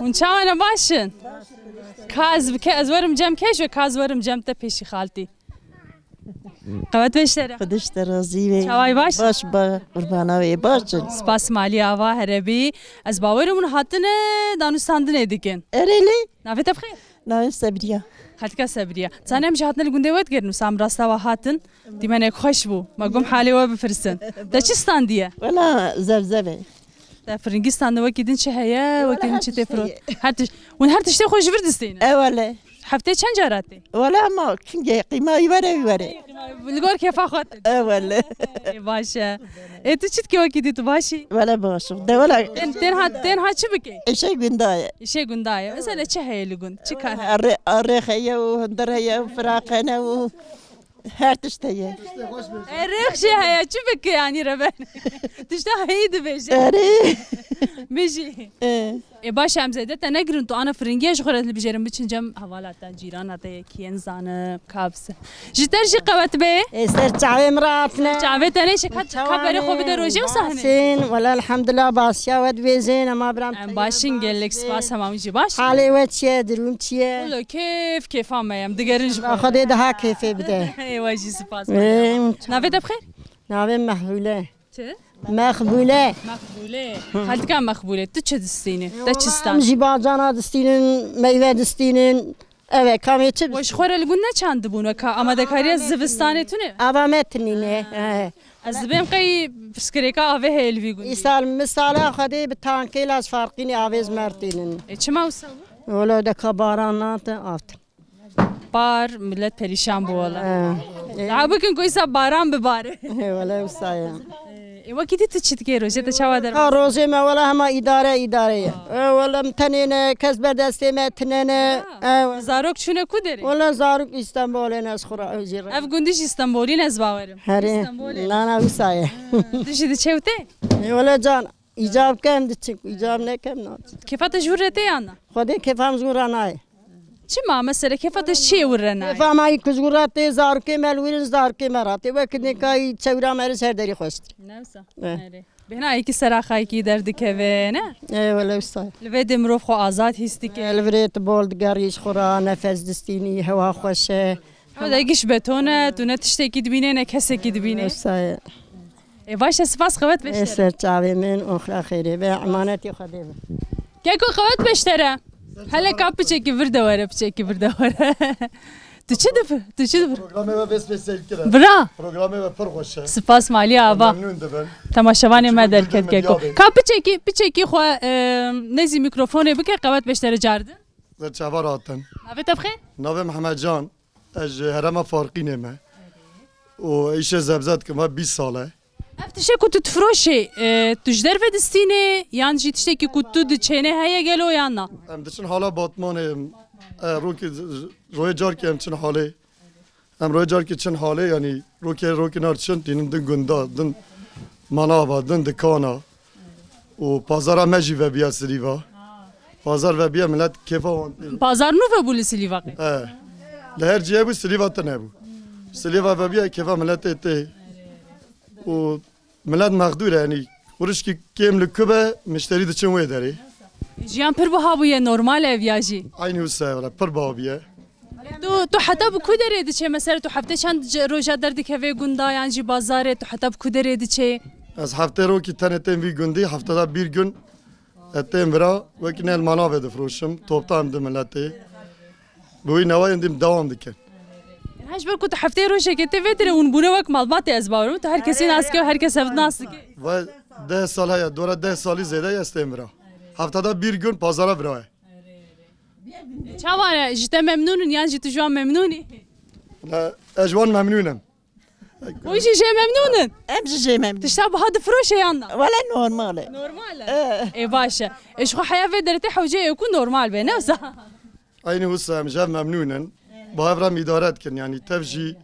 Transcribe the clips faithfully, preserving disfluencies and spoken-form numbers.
Hûn çawa ne, baş in? Ka ez bike, ez werim cem kê ji we, ka ez werim cem te pêşî xaltî. Qewet beştere. Xwedê ji te razî be. Çaway baş? Baş be, qurbana wê, baş in. Spas malî ava herebî. Ez bawerim hûn hatine danûstandinê dikin. Erê lê. Navê te bi xêr? Navê Sebriya. Xeltika Sebriya. Zanî em jî hatine li gundê we digerin û sam rasta we hatin. Dîmenek xweş bû. Me gom halê we bipirsin. Te çi standiye? Wela zevzev e. Te firingî standin, wekî din çi heye, wekî din çi tê firo. Her tişt, hûn her tiştê xwe ji vir distînin. E wele. Heftê çend cara tê? Wele ama çingê qîma wî were wî were. Li gor kêfa xwe tê. E wele. Ê, baş e. Ê, tu çi dikî wekî dî, tu baş î? Wele baş im. De wele. Tên, tên ha, tên ha çi bikê? Îşê gunda ye. Îşê gunda ye. Mesela çi heye li gund? Çi kar heye? Arê, arê heye û hundir heye û firaq hene û her tişt heye. E, rêx jî heye, çi bike yanî reben? Tişta heyî dibêje. Erê. Bijî. E. Ê, baş e, em zêde te negirin, tu ana firingiye ji xwe re dibijêrin, biçin cem hevala te, cîrana te, yekî ye, nizanim, kabs. Ji te jî qewet bê. Ê, ser çavê min re hatine. Çavê te nêşe, ka, ka berê xwe bide rojê û sahne. Başin, wele elhamdulillah, basiya we dibêjin, ema biram. Em baş in, gelek spas, hema hûn jî baş in. Halê we çi ye, durum çi ye? Wele kêf, kêfa me ye, em digerin ji xwe. Xwedê daha kêfê bide. Ê, we jî spas. Ê, navê te bi xêr? Navê Mehbûle. Çi? Mexbûle. Mexbûle. Xeltika Mexbûle, tu çi distînî? Te çi stand? Em jî bacana distînin, meyve distînin. Ev e, kamê çi? We ji xwe re li gund ne çandibûn, weka amadekariya zivistanê tune? Ava me tinîne. He. Ez dibêm qey pirsgirêka avê heye li vî gundî. Îsal misala Xwedê bi tankê laz farqînê avê ji me re tînin. E, çima wisa bû? Wele deka baran nate, av tîn. Bar, millet perîşan bû wele. He. Daha bikin ku îsa baran bibare. He, wele wisa ye. E, wekî dî tu çi dikê rojê te çawa der? Ha, rojê me wele hema îdare, îdare ye. E, wele em tenê ne, kes ber destê me tine ne. Ha. E, zarok çûne ku derê? Wele zarok Îstanbulê ne, ez xwe re ew jî re. Ev gundî jî Îstanbulî ne, ez bawerim. Herê. Îstanbulê. Na, na, wisa ye. Ha, tu jî diçe û tê? E, wele can. Îcab kem diçin, îcab nekem naçin. Kêfa te ji wir re tê yan na? Xwedê kêfa min ji wir re nayê. Çima? Mesela kêfa te ji çiyê wir re nayê? Kêfa me yî ku ji wir re tê, zarokê me li wir in, zarokê me re tê. Wek nika yî çewra me re ji her derî xweştir. Ne wisa? Eh. Erê. Bêhna yekî seraxayekî derdikeve, ne? Ê, wele wisa. Li vê dê mirov xwe azad hîs dike. Ê, li virê tu bol digerî ji xwe re, nefes distînî, hewa xweş e. Ew de giş beton e, tu ne tiştekî dibînê, ne kesekî dibînê. Wisa ye. Ê, baş e, spas, qewet beşdere. Ê, ser çavê min, oxira xêrê be, emanetê Xwedê be. Keko, qewet beşdere. Hele ka piçekî vir de were, piçekî vir de were. Tu çi dif-, tu çi dif-, Programê we vê spesiyel kire. Bira. Programê we pir xweş e. Spas malî ava. Memnûn dibin. Temaşevanê me derket Keko. Ka piçekî, piçekî xwe, e, nêzî mîkrofonê bike, qewet beşdere cardin. Ser çava rahatin. Navê te bi xêr? Navê Mehmet Can. Ez ji herêma Farqînê me. Û îşê zebze dikim, ha bîst sal e. Ev tiştê ku tu difiroşê, e, tu ji derve distînê, yan jî tiştekî ku tu diçênê heye gelo yan na? Em diçin hala Batmanê, em, e, rokê, royê carkê em çin halê. Em royê carkê çin halê, yanî rokê, rokê nar çin, tînin din gunda, din manava, din dikana. Û pazara me jî vebiya Silîva. Pazar vebiya, milet kêfa wan tê. Pazar nû vebû li Silîva qey? He. Li her cihê bû, Silîva tune bû. Silîva vebiya, kêfa miletê tê. Û milet mexdûr e, yanî xurişkî kêm li ku be, mişterî diçin wê derê. Jiyan pir biha bûye, normal e ev ya jî? Eynî wisa ye, wele pir biha bûye. Tu, tu heta bi ku derê diçê? Mesela tu heftê çend c-, roja derdikevê gunda yan jî bazarê, tu heta bi ku derê diçê? Ez heftê rokî tenê tên vî gundî, heftada bir gün ez tên vira, wekî ne li manavê difroşim, toptan di miletê. Bi wî newayên dîm dewam dikin. Her ji ber ku tu heftê rojekê tê vê derê, hûn bûne wek malbatê, ez bawerim. Tu her kesî nas dike û her kes hev nas dike. Ve deh sal heye, dora deh salî zêde ye ez tên vira. Heftada bir gün pazara vira ye. Çawa ne? Ji te memnûn in yan jî tu ji wan memnûn î? La, ez ji wan memnûn im. Hûn jî jê memnûn in? Em jî jê memnûn. Tişta biha difiroşe yan na? Wele normal e. Normal e? Eh. Ê, baş e. Ê, ji xwe heya vê derê tê hewceyê ku normal be, ne wisa? Eynî wisa em ji hev memnûn in. Bi hev re em îdare dikin, yanî tev jî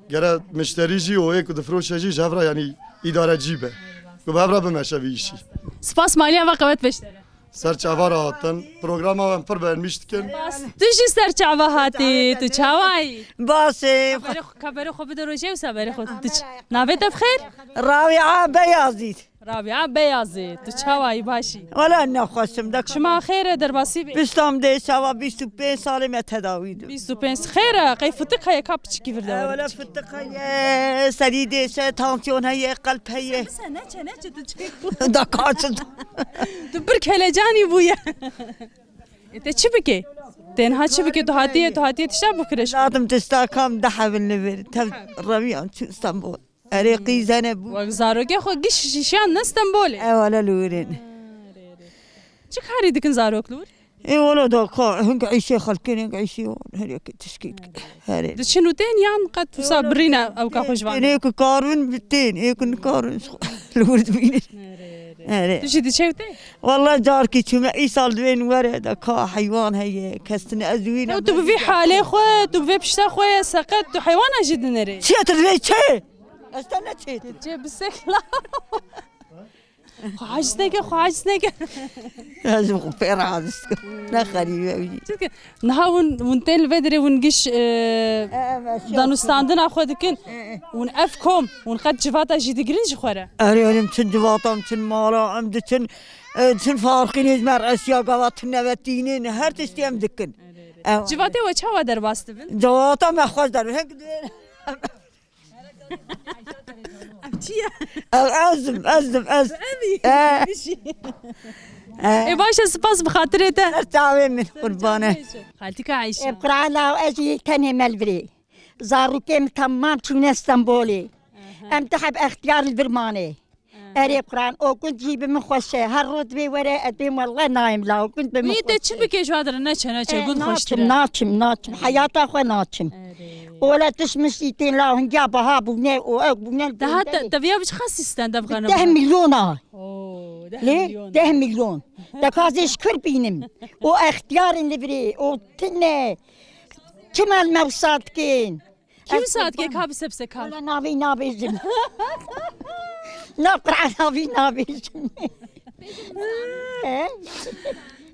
gere mişterî jî û ê ku difiroşe jî ji hev re, yanî îdarecî be. Ku bi hev re bimeşe vî îşî. Spas malî ava qewet beşdere. Ser çava re hatin. Programa we em pir beğenmiş dikin. Spas. Tu jî ser çava hatî. Tu çawa yî? Baş e. Ka berê xwe, ka berê xwe bide rojê wisa berê xwe tu diç. Navê te bi xêr? Rabia Beyazît. Rabia Beyazê, tu çawa yî, baş î? Wala nexweş im, de Çima xêr e, derbasî bî? Pişta min dê çawa bîst û pênc salê me tedawî dibim. Bîst û pênc xêr e, qey fitik heye ka piçikî vir de E, were, wala piçikî. Fitik heye, serî dêşe, tansiyon heye, qelp heye. Sen neçe, neçe tu çek. Da kaçin. Tu bir kelecanî bûye. E te çi bike? Tenha çi bike? Tu hatiye, tu hatiye tişta bikire. Ladim tişta kam dehevin li vir. Tev reviyan çû Stenbol. Erê qîzene bû. Wek zarokê xwe giş şişiyan ne Stenbolê. E, wala li wir in. Çi karî dikin zarok li wir? E, wala da ka, hing îşê xelkin, hing îşê wan, her yekê tişkî dikin. Herê. Diçin û tên yan qet wisa birîne ew ka xwe ji van? Ê ku karin bi tên, ê ku nikarin li wir dibînin. Erê. Tu jî diçe û tê? Wala carkî çûme, îsal divên were de ka heywan heye, kes tune ez wî Ew tu bi vî halê xwe, tu bi vê pişta xwe ye seqet, tu heywana jî dinerê. Çê tu divê çê? Ez te ne çê tu? Çê bi sekla. Xwe haciz neke, xwe haciz neke. Ez xwe pê re haciz dikim. Ne xerîbe wî. Çunke niha hûn, hûn tên li vê derê hûn giş, e, Evet, danûstandina xwe dikin. E, e. Hûn ev kom, hûn qet civata jî digirin ji xwe re. Erê, erê, em çin civata, em çin mala, em diçin, e, çin farqînê ji me re esiya gava tune vetînin, her tiştî em dikin. Ew. Civatê we çawa derbas dibin? Civata me xweş der, hek Ev çi ye? Ev ez im, ez im, ez. Evî. E. Bişî. E. Ê baş e, spas bi xatirê te. Ser çavê min, qurbane. Xaltîka Eyşe. Ê Qur'ana, ez jî tenê me li virê. Zarokê min temam çûne Stenbolê. Aha. Em ti heb extiyar li vir mane. Aha. Erê Qur'an, o gund jî bi min xweş e. Her roj divê were, ez dêm welle nayêm la, o gund bi min xweş e. Wî te çi bike ji wa dire, neçe, neçe, E, gund xweştir e. Naçim, naçim, naçim. Heyata xwe naçim. Erê. Ola tişt mişt î tên la hingiya baha bûne û ew bûne li Daha te, te viya bi çiqa sîsten dev xanım? Deh milyona. Oo, deh Lê milyon. Deh milyon. Deka zê şikir bînim. O extiyarên li virê, o tine. Çima li me wisa dikin? Kî wisa dike ka bi sepse kar? Wala navê nabêjim. Na Qur'an navê nabêjim. He?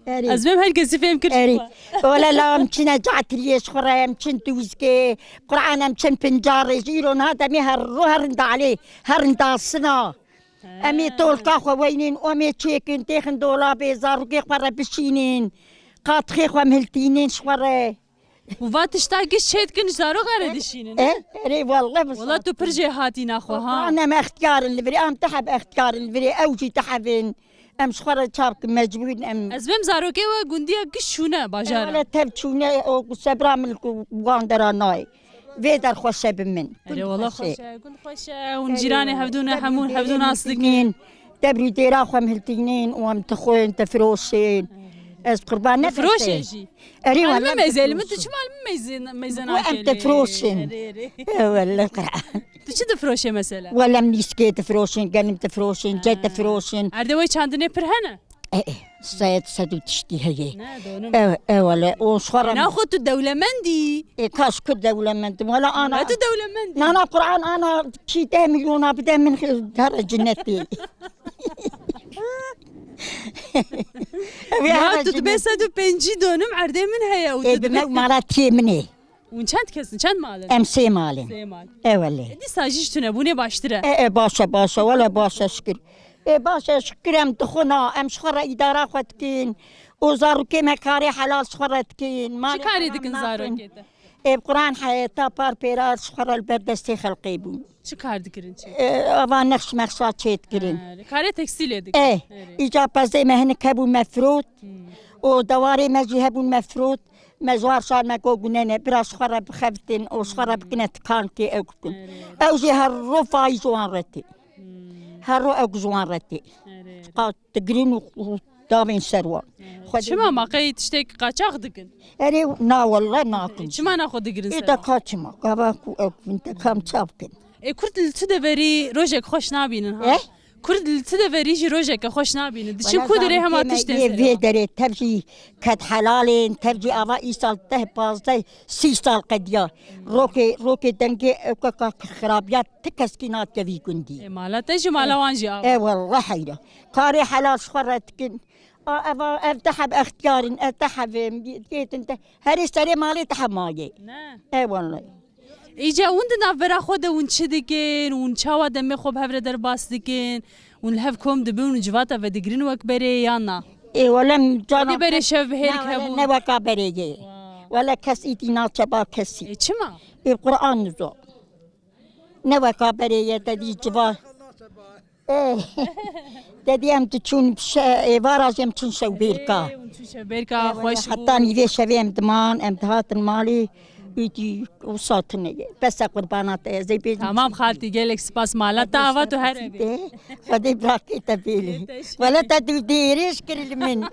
Erê. Ez bêm her kesî fêm kir. Erê. Wala la em çine catiriyê ji xwe re, em çin dûzikê. Qur'an em çin pincarê. Ji îro niha demê her ro herin dalê, herin dasina. Em ê tolka xwe weynên, em ê çêkin, têxin dolabê, zarokê xwe re bişînin. Qatixê xwe em hiltînin ji xwe re. Û va tişta giş çê dikin, ji zarok re dişînin. E, erê, welle bi Wela tu pir jêhatî naxwe, ha. Em extiyar in li virê, em ti heb extiyar in li virê, ew jî ti heb in. Em ji xwe re çav dikin, mecbûr in em. Ez bêm zarokê we gundiya giş çûne bajar. E, wele tev çûne, o sebra min ku wan dera nayê. Vê der xweş e bi min. Erê, wela xweş e, gund xweş e, hûn cîranê hevdû ne, hemû hevdû nas dikin. Debrî dêra xwe em hiltînin û em dixwin, difiroşin. Ez qurban ne Difiroşin jî. Erê, wela min meyzê, li min tu çima li min meyzê, meyzê nakê? Em difiroşin. Erê, erê. E, wela Qur'an. Tu çi difiroşê mesela? Wela em nîskê difiroşin, genim difiroşin, cê difiroşin. Erdê we çandinê pir hene? E, e, sed, sed û tiştî heye. Ne, donim. E, e, wele, o ji xwe re Naxwe tu dewlemendî. E, kaş ku dewlemendim. Wele ana. E, tu dewlemendî. Nana Qur'an ana kî deh milyona bide min here cinnetê. Ya tu dibe sed û pêncî donim erdê min heye û E, tu bi dibe me mala tiyê min ê. Hûn çend kes in? Çend mal in? Em sê mal in. Sê mal. E, wele. E, dîsa jî ji tunebûnê baştir e. E, e, baş e, baş e, wele baş e, şikir. E, baş e, şikir em dixwina, em ji xwe re îdara xwe dikin. Û zarokê me karê helal ji xwe re dikin. Çi karê dikin zarokê te? E, bi Quran heyeta par pêra ji xwe re li ber destê xelqê bûn. Çi kar dikirin çi? E, ava nexş mexşa çê dikirin. Ha, karê tekstîlê dikin. E, Erê. Îca pezê me hinik hebûn me firot. Hmm. Û dewarê me jî hebûn me firot. Me ji war şar me got gune ne, bira ji xwe re bixebitin û ji xwe re bikine tikankê ew bikin. Erê. Ew jî her ro fayîz ji wan re tê. Hmm. Her ro ew ji wan re tê. Erê, erê. Qat digirin û, û davên ser wan. Erê. Xwedê Çima ma qey tiştek qaçax dikin? Erê, na welle nakin. Çima naxwe digirin ser wan? Ê de ka çima? Gava ku ew bin te kam çav kin? Ê, Kurd li tu deverî rojek xweş nabînin ha? Eh? Kurd li tu deverî jî rojeke xweş nabînin. Diçin ku derê hema tiştên ser. Vê derê tev jî ked helalên, tev jî ava îsal deh, pazdeh, sî sal qediya. Rokê, rokê dengê ewkeka xirabiya ti keskî nake vî gundî. Ê, mala te jî mala wan jî ava. E, welle heyra. Karê helal ji xwe re dikin. A, eva, ev deheb extiyar in, ev deheb in, yêtin te. Herê serê malê deheb mayê. Ne. E, welle. Îca hûn di navbera xwe de hûn çi dikin? Hûn çawa demê xwe bi hev re derbas dikin? Hûn li hev kom dibin û civata vedigirin wek berê yan na? Ê, wele m-, cana Hadi berê kes-, şev bi hêrik na, wele hebûn. Ne weka berê ye. Wele kes îtî naçe ba kesî. Ê, çima? Ê, Qur'an nizo. Ne weka berê ye, te dî civa. Ê, te dî em diçûn şe-, êvara jî em çûn şewbêrka. Ê, hûn çûn şewbêrka, Ê, wele xweş bû. Heta nîvê şevê em diman, em dihatin malê. Îdî wisa tune ye. Bes e, qurbana te, ez ê bêjim. Tamam xaltî, gelek spas, mala te ava tu her evê. Xwedê birakê te bêlê. Teşekkür. Wele te dû dêrêj kir li min.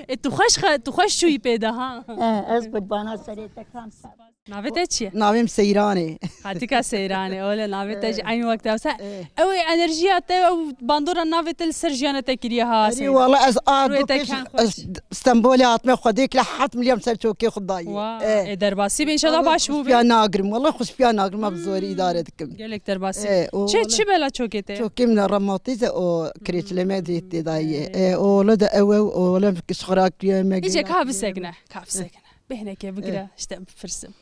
E, tu xweş xe-, tu xweş çûyî pê de ha. E, ez qurbana serê te kam ser. Navê te çi ye? Navê min Seyran e. Xaltîka Seyran e, ole navê te jî E. Eynî wek te. Sen, E. Ew ê enerjiya te, ew bandora navê te li ser jiyana te kiriye ha, Erê, Seyran. Wala ez a Rûyê du te pêş, kem xweş. Ez Stenbolê hatime Xwedê kile heft milyon ser çokê xwe dayê. Wa, E. E, derbasî be, înşallah baş bû be. Xweşpiya nagrim, wala xweşpiya nagrim, bi zorî idare dikim. Gelek derbasî. E, o Çi, wala çi bela çokê te? Çokê min rematîze, o krêçile me dê tê dayê. E, o wala de ew ew, o wala min kişxira kiriye me Îce gêra ka kiriye bisekine, me. Ka bisekine. Bêhneke bigire, E. İşte bipirsim.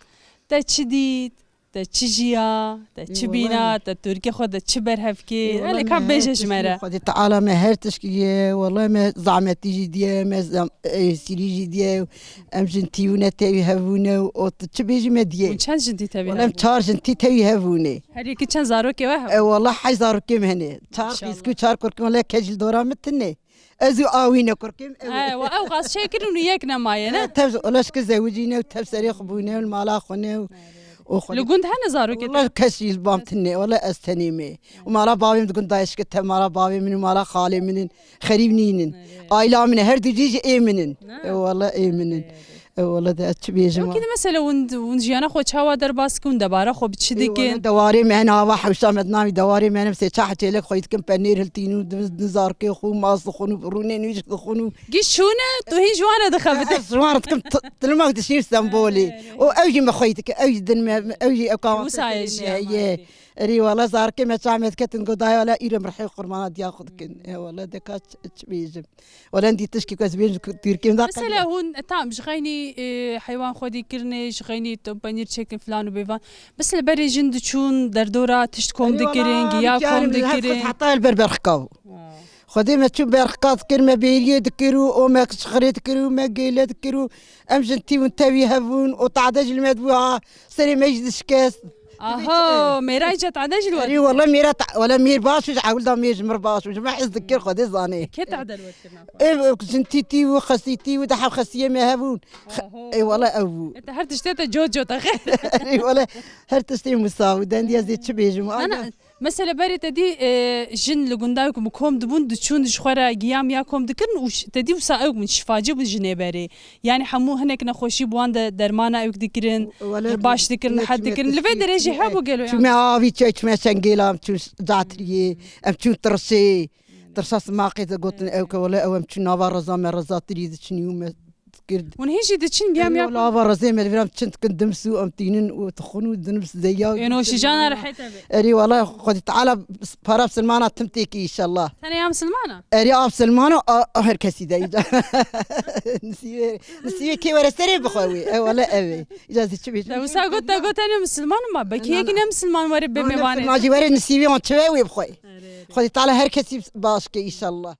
Te çi dît? Te çi jiya, te çi Ê, bîna, wele. Te Tirkiyê xwe de çi berhev kê? Ê, wele, Hele me ka her bêje ji me tiştî re. Xwedê Teala me her tiştî ye. Wele me zahmetî jî diye, me zam-, e, sîrî jî diye. Em jin tî û ne tevî hevûne û o tu çi bêjî me diye. Hûn çend jin tî tevî Wele em hevûn? Çar jin tî tevî hevûne. Her yekî çend zarokê we hev? E, wele hej zarokê me hene. Çar Maşallah. Qîzkû, çar kurkê, wele kej li dora min tune. Ez û awîne kurkêm, ew. He, wa ew qas çêkirin û yek nemaye, ne? He, tev, ulaş ki zewicîne û tev serê xwe bûne û li mala xwe ne û, û xwe Li gund hene zarokê te? Wala kes jî li bam tine, wala ez tenê me. Û mala bavê min di gund dayişke tev mala bavê min û mala xalê min in. Xerîb nînin. Aîla min e, her du cî jî ê min in. Ne? E, wala ê min in. E, wala de ez çi bêjim. Ew kî de mesela hûn, hûn jiyana xwe çawa derbas dikin, hûn debara xwe bi çi Ê, dikin? Wala dewarê me hene ava hewşa me dinamî dewarê me hene, mesela çax çêlek xweyî dikin, penêr hiltîn û di, di zarkê xwe û mas dixwin û rûnên wî jî dixwin û Giş çûne, tu hîn ji wan re dixebite. Ez ji wan re dikim, t-, tilima dişîm Stenbolê. Ê, ê. Û ew jî me xweyî dike, ew jî din me, ew jî ew kavan Wisa ye jiyan me ye. Erê wala zarkê me çax me diketin, got dayê wala îro em rihê qurbana diya xwe dikin. Ê, wala de ka ç-, çi bêjim. Wala dî tişkî ku ez bêjim ku Tirkiyê da Mesela hûn, e, tam ji xeynî, e, heywan xwedî kirinê, ji xeynî tu penîr çêkin filan û bêvan. Mesela berê jin diçûn derdora tişt kom Erê wala, dikirin, giya biçare kom min her dikirin. Xwest heta li ber berxika bû. Ha. Xwedê me çû berxika dikir, me bêriyê dikir û o me şixirê dikir û me gêle dikir û em jin tî û tevî hebûn û tade jî li me dibû ha serê me jî dişkest. Aho, mêra îca tade jî li we Erê dikir. Wala mêra ta-, wala mêr baş û ji ewil da mêr ji mir baş û ji me hez dikir Xwedê zanê. Kê tade li we dikir naxwe? Ev jin tî tî û xesî tî û de hev xesiyê me hebûn. Aho. Ê wala ew bû. E, te her tiştê te cot cot e xêr. Ê wala her tiştê musa bû. Dendî ez ê çi bêjim? Ana, Ana, mesela berê te dî, e, jin li gundayê ku bi kom dibûn, diçûn ji xwe re giya miya kom dikirin û ş-, te dî wisa ew bûn, şifacî bûn jinê berê. Yani hemû hinek nexweşî bi wan de dermana ew dikirin, Wele baş dikirin, wele rehet çime dikirin. Li vê tiştî derê jî çime, hebû gelo çime yan? Avî çay, çime çengêla, em çûn catiriyê, em çûn tirşê. Tirşa simaqê de gotin ew ke wele ew em çûn nava reza me rezatirî diçinî û me dikir. Hûn hîn jî diçin giya miya Wele ava rezê me li vir em çin dikin dims û em tînin û dixwin û dims zeya û Ê, noşîcana rehet e be. Erê wele Xwedî Teala para bi silmana tim têkî înşallah. Tenê ya misilmana? Erê a misilmana a, a her kesî de. Nisîbê, nisîbê kê were serê bixwe wê. E, wele ev ê. Îca ez ê çi bêjim? Te wisa got, te got, tenê misilman ma. Belkî Na, na. yekî ne misilman were bê Na, ne mêvanê. Misilman jî were nisîbê wan çi ve wê bixwe. Erê, erê. Xwedî Teala her kesî baş ke înşallah.